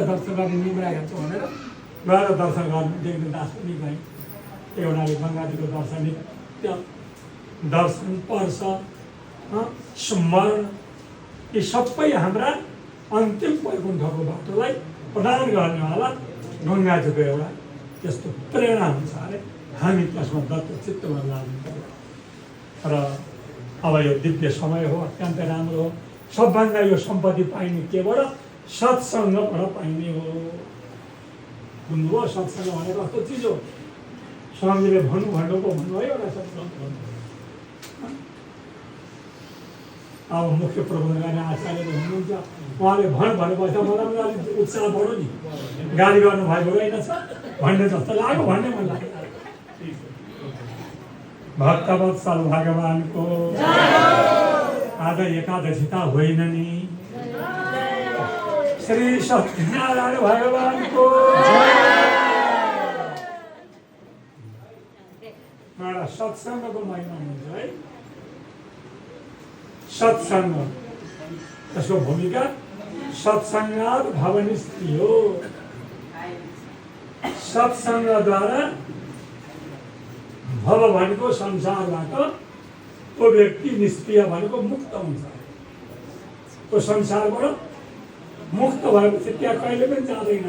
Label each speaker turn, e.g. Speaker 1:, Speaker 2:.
Speaker 1: दर्शन गर्ने निम्राएको छ भनेर गएर दर्शन गर्नु देख्नु दास पनि गएँ। एउटाले गङ्गाजीको दर्शन नित्य दर्शन पर्छ स्मरण यी सबै हाम्रा अन्तिम वैकुण्ठको बाटोलाई प्रदान गर्नेवाला गङ्गाजीको एउटा यस्तो प्रेरणा हुन्छ अरे हामी त्यसमा दत्त चित्तमा लाग्नु पर्यो। र अब यो दिव्य समय हो, अत्यन्त राम्रो हो। सबभन्दा यो सम्पत्ति पाइने केबाट सत्सङ्गबाट पाइने हो। बुझ्नुभयो? सत्सङ्ग भनेको कस्तो चिज हो? स्वामीले भन्नुभयो एउटा सत्सङ्ग भन्नु। अब मुख्य प्रबन्ध गर्ने आचार्यले हुनुहुन्छ, उहाँले भनेपछि मलाई पनि अलिक उत्साह बढ्यो नि। गाली गर्नु भएको होइन भन्ने जस्तो लाग्यो, भन्ने मन लाग्यो। भक्तवत्सल भगवानको आज एकादशिता होइन नि। श्री सत्यनारायण भगवानको एउटा सत्सङ्गको महिमा हुन्छ है। सत्सङ्ग त्यसको भूमिका सत्सङ्गात भवनिष्ठि हो। सत्सङ्गद्वारा भव भनेको संसारबाट त्यो व्यक्ति निष्क्रिय भनेको मुक्त हुन्छ। त्यो संसारबाट मुक्त भएपछि त्यहाँ कहिले पनि जाँदैन।